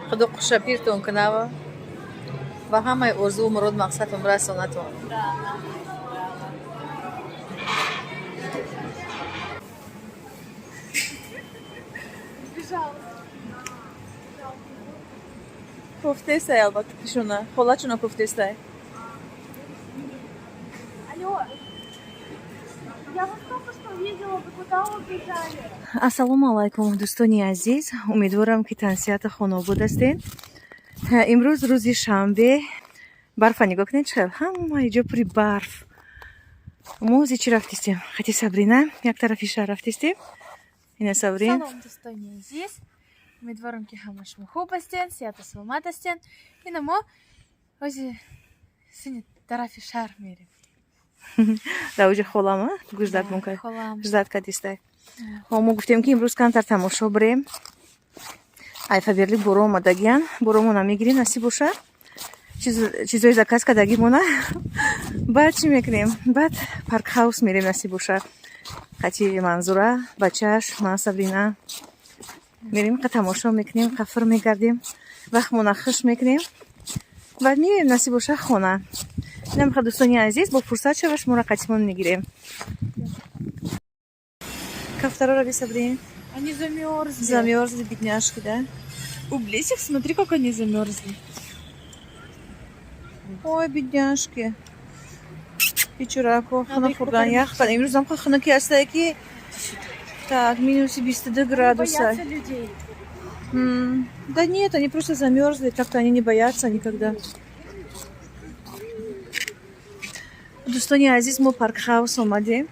Худо хушапиртон кунава ва ҳамаи орзуву мурод мақсадтон расонатон. Кофтестай, албатта, кишона. Холачуна кофтестай. Алло, я вас только что видела, вы куда убежали? Ассалому алайкум, дӯстони азиз. Умедворам, ки тансиҳату хонобод ҳастед. Имрӯз рӯзи шанбе. Барфа нигоҳ кунед, чӣ хел ҳамаи ҷо пури барф. Мо ҳози чӣ рафтистем? Хати Сабрина як тарафи шаҳр рафтистем. Ина Сабрин. Салом, дӯстони азиз. Умедворам, ки ҳама шумо хуб ҳастед, сиҳату саломат ҳастед. Ина мо ҳози сини тарафи шаҳр мерем. Дар оҷа холама гӯждат мумкин. Холам. Ждать кадистай. Мо гуфтем, ки имрӯз камтар тамошо бирем. Ай Фаберлик боро омадагиян. Боромона мегирем, насиб боша. Чизои заказ кардагимона. Баъд чӣ мекунем? Баъд Парк Хаус мерем, насиб боша. Қати Манзура, бачааш, ман, Сабрина. Мерем, қа тамошо мекунем, қа фир мегардем. Вақтмона хуш мекунем. Баъд меоем, насиб боша, хона. Инам ха, дӯстони азиз, бо фурсат шава шуморо қатимон мегирем. Кафтарора би, Сабрин. Они замерзли. Замерзли, бедняжки, да? Облезь их, смотри, как они замерзли. Ой, бедняжки. Бечорако, хана Надо их хӯрдан покормить. ях кардем. Имрӯзам ха хунуки ҳастае, ки так, минуси 22 градуса. Боятся людей. Да нет, они просто замерзли, так-то они не боятся никогда. Дӯстони азиз, мо Парк Хаус омадем.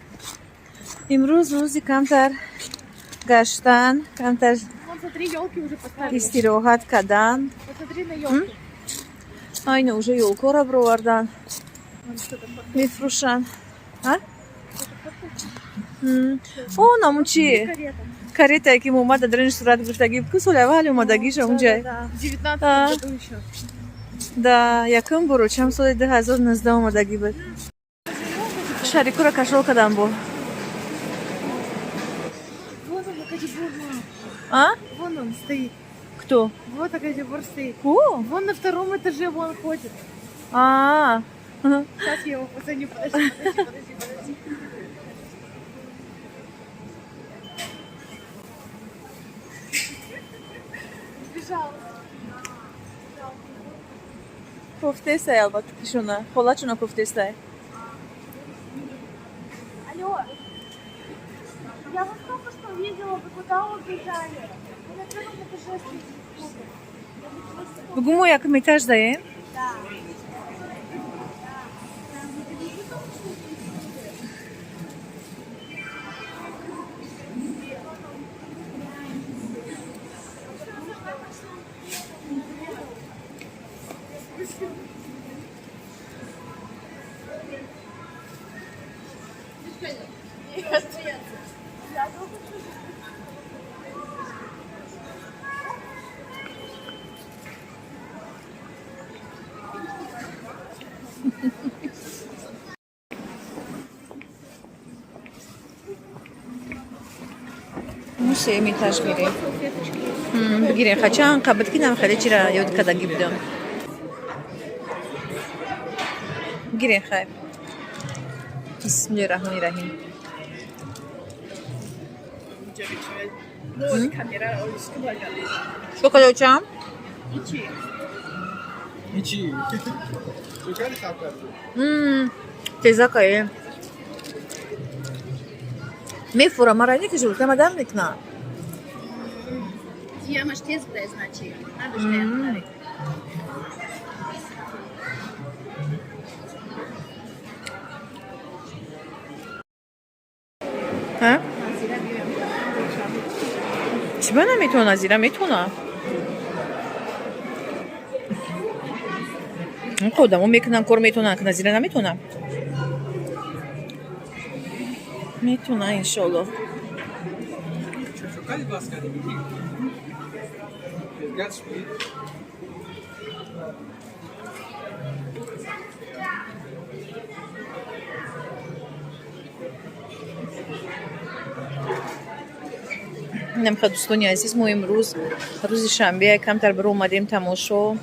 Имрӯз рӯзи камтар гаштан, камтар Вон, смотри, елки уже поставили. истироҳат кардан. Посмотри на елки. Айна уже ёлкора бировардан. Вон что-то Мефурӯшанд. А? О, намун чи? Карета. Каретае, ки мо омада дар ин сурат гирифтагӣ. Ку соли аввали омадагиша унҷа. Да, в 19 А. году еще. Да, якум боро, чанд соли 2019 омадагӣ буд. Шарикура кашол кардам бо. Вон он, Акадибор, мам. А? Вон он стоит. Кто? Вот Акадибор стоит. Ку? Вон на втором этаже вон ходит. А. Сейчас я его позвоню. Подожди, подожди, подожди, подожди. Сбежал. Кофтестай, албатта, кишона. Холачуна кофтестай. Алло, я вас только что видела, вы куда убежали? Вы на первом этаже стоите. Бугу, мо якум этаж даем? Да. Мо сеюм этаж мирем. Бигирем, хачан қабд ки нам хеле чира ёд кардагӣ будам. Бигирем, хайр. Бисмиллоҳи раҳмони раҳим. Что кадочам? هیچی Тезакае. Мефура, мара не ки журта мадам мекна. Ямаш тез буда, значи. Надо. Ҳа? Чӣ ба наметавона? Зира метавона. Одамо мекунан кор, метавонанд, Назира наметавона. Метавона, иншолло. خیلی باز کردی میگی Ganz spät. Намха, дӯстони азиз, мо имрӯз рӯзи шанбе камтар биро омадем тамошо,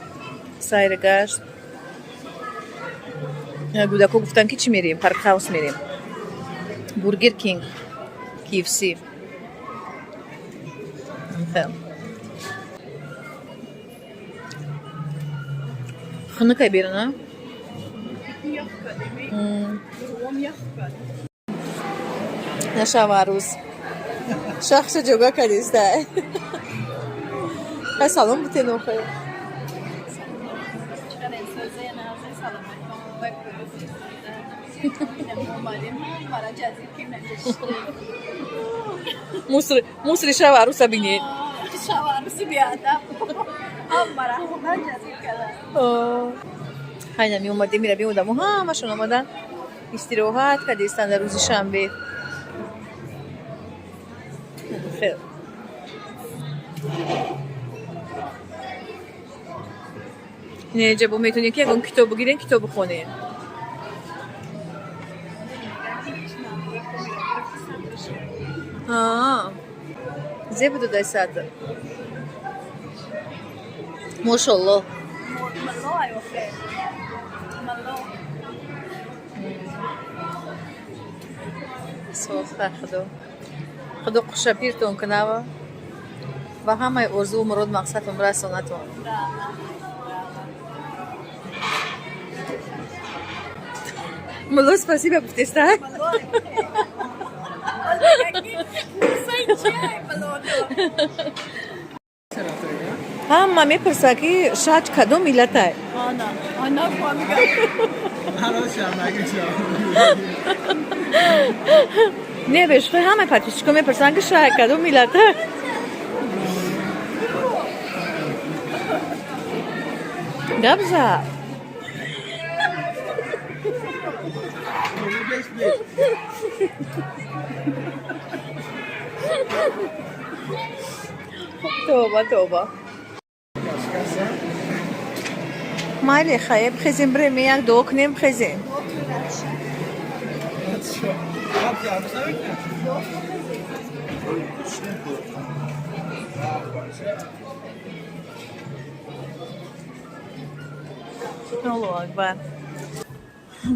сайр гашт. Гудако гуфтанд, ки чӣ мерем, Парк Хаус мерем, Бургер Кинг, KFC. Намха. Хунукай берун, а? Нашава арӯз шахса ҷога кадиста. Хай, салом бутен охе. Мусри шава арӯса бинед. Хайна меомадем, мира биодамо ҳамашон омадан, истироҳат кардистанд дар рӯзи шанбе. Хел. Инҷа бо метавонед, ки ягон китоб бигирен, китоб бихонед. Зебо додай сатр. Мошолло. Сохта худо. Худо хушапиртон кунава ва ҳамаи орзуву мурод мақсадтон расонатон. Мулло, спасибо гуфтеста. Ҳама мепурсад, ки шаҳд кадом миллатай? Не, бешухи, ҳамаи подписчико мепурсанд, ки шаҳд кадом миллатай. Гап зад. Тоба, тоба. Майли, хае, бихезем, бирем, як дуо кунем, бихезем. Аллоҳу акбар.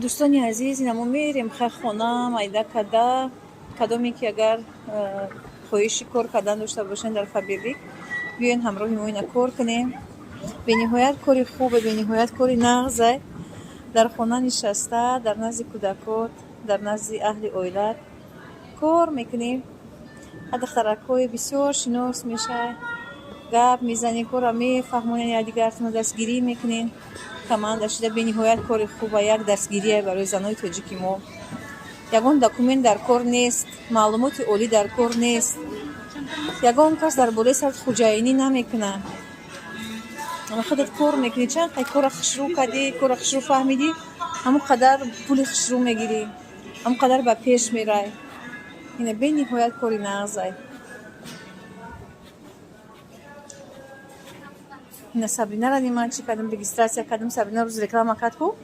Дӯстони азиз, инамо мерем, хай, хона майда када. Кадоме ки агар хоҳиши кор кардан дошта бошанд дар Фаберлик, биёен ҳамроҳи мо ина кор кунем. Бениҳоят кори хубе, бениҳоят кори нағзе. Дар хона нишаста, дар назди кӯдакот, дар назди аҳли оилат кор мекунӣ. Духтаракҳои бисёр шинос мешавӣ, гап мезанӣ, корро мефаҳмонед, якдигаратонро дастгирӣ мекунед. Команда шида бениҳоят кори хуба, як дастгирие барои занои тоҷики мо. Ягон документ дар кор нест, маълумоти олӣ дар кор нест, ягон кас дар болои сарат хуҷаинӣ намекунад. Худат кор мекунӣ. Чанд қай кора хушрӯ кардӣ, кора хушрӯ фаҳмидӣ, ҳамон қадар пули хушрӯ мегирӣ, ҳамон қадар ба пеш мерай. Ина бениҳоят кори нағзай. Ина Сабринара ман чӣ кардам, регистрация кардам. Сабрина рӯз реклама кард ку,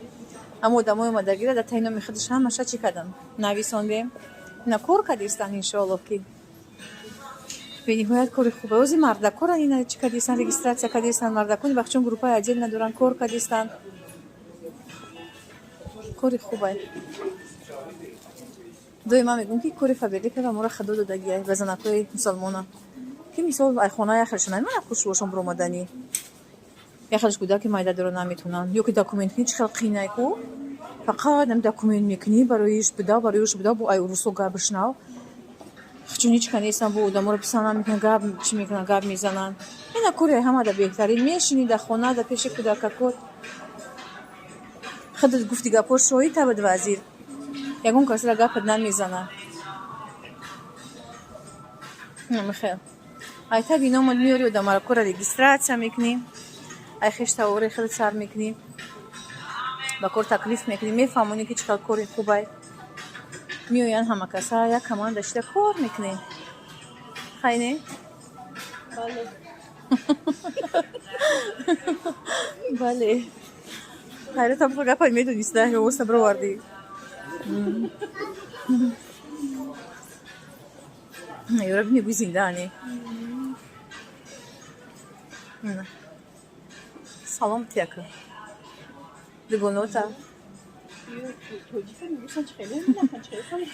ҳамо одамои омадагира дар таи номи худаш ҳамаша чӣ кардам, нависондем. Ина кор кардистан, иншоаллоҳ, ки бениҳоят кори хубе. Ози мардакора ина чӣ кардистан, регистрация кардистан. Мардакони бахчон группаи отдельно доранд, кор кардистан. Кори хубе. Доим ман мегӯм, ки кори Фаберлика ба моро худо додагия, ба занакҳои мусалмона, ки мисол айхона яхелшон аймана хушбошон биромаданӣ, яхелш кӯдаки майда дора, наметавонанд, ё ки документ кунӣ, чӣ хел қинай ку, фақат ам документ мекунӣ, барои иш буда, барои уш буда, бо ай урусо гап бишнав, чун ҳеч ка нестам, бо одаморо писанд намекунанд, гап чӣ мекунанд, гап мезананд. Ина кори ҳамада беҳтарин. Мешинӣ дар хона, дар пеши кӯдакакот, худат гуфти гапҳо шоҳид табад вазир, ягон касра гапат намезанад. Намихел айтаг иномад меёри, одамара кора регистрация мекунӣ, ай хеш тавори худат сар мекунӣ, ба кор таклиф мекунӣ, мефаҳмонӣ, ки чӣ хел кори хубай. Меоянд ҳама каса, як команда шида кор мекунем. Хай, не? Бале. Бале. Хайратам, гапат медониста, овоста бировардӣ. Ёра, мегӯй, зиндаане. Ина. Салом тияка. Дугонота.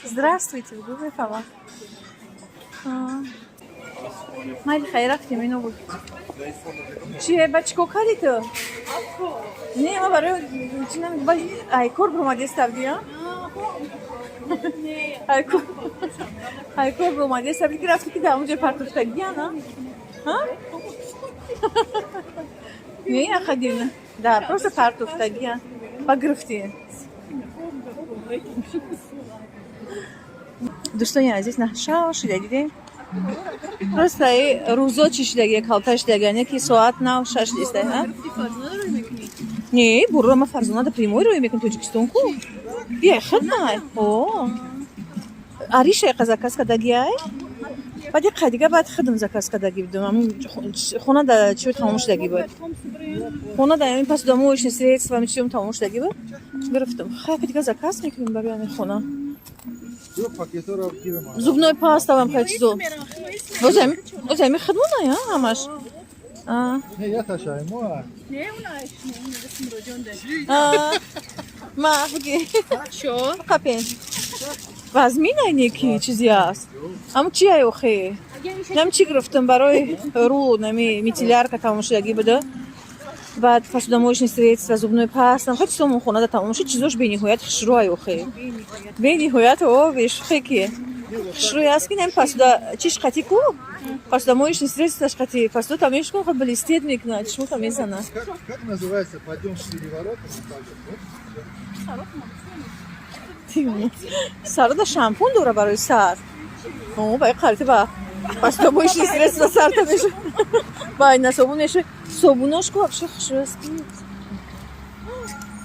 Здравствуйте, бугӯ, мефаҳмам. Майли, хайр, рафтем, ино буд. Чие, ба чӣ кор кардӣ ту? Не, ма барои чи ба ай кор буромадеста будӣ, а? Ай кор буромадеста будӣ, ки рафтӣ, ки дар онҷо партофтагиян, а? А? Не, аха, дина. Да, просто партофтагиян. Ба гирифтӣ. Дӯстони азиз, на шав шида, дидем? Просто рӯзо чӣ шидаги, калта шидаги, не ки соат нав шаш диста, а? Не, бурро ма Фарзона да прямой рӯй мекун Тоҷикистон ку. Бия хидмай. О. Ариша яқа заказ кадаги ай? Баъд яқа дига баъд хидм заказ кадаги будум. Ам хона да чӣ тамом шудаги буд. Хона да ин посудомоечные средства чиём тамом шудаги буд. Гирифтам. Хай, дига заказ мекунем барои ҳамин хона. Зубной паста вам хай чизо. Боз ами хидмона я ҳамаш. А. Не, я ташаймо. Не, унаш, не, уна. А. Ма буги. Чо? Қапен. Вазминай неки чизи аст. Ам чи ай охе? Нам чӣ гирифтам барои рӯ, нами мицеллярка тамом шудаги буда. Баъд посудомоечные средства, зубной паста, хай чизомон хонада тамом шуд, чизош бениҳоят хушрӯ ай охе. Бениҳоят, о, бешухе ки. Хушрӯй аст, ки нами посуда чиш қати ку? Посудомоечные средства қати посуда там мешкун, хай блестит мекунад, чишмота мезана. Как называется подъем с переворотом? Вот так вот. Сарда шампун дора барои сар. О, ба қарти ба посудомоечные средства сарта меша. Ба ина собун меша. Собунош ку вообще хушрӯй аст.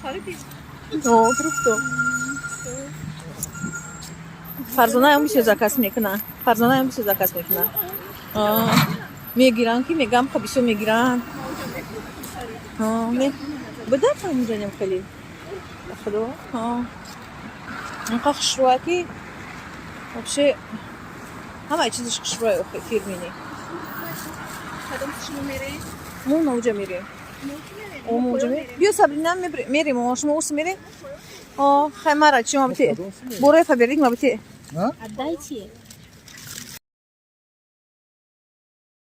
О, гирифтам. Фарзонаям бисёр заказ мекунад. Фарзонаям бисёр заказ мекунад. Мегиранд, ки мегам, ха, бисёр мегиранд. Буда ҳаминҷанем хеле. Ба худо. Инқа хушрӯя, ки вообще ҳамаи чизаш хушрӯя охе, фирменный. Кадом шумо мерем? Мо навҷа мерем. О, мо уҷа мерем. Биё, Сабрина, мерем. О, шумо ус мерем? О, хай, мара чӣ мабити? Борои Фаберлик мабити. А? Отдайте.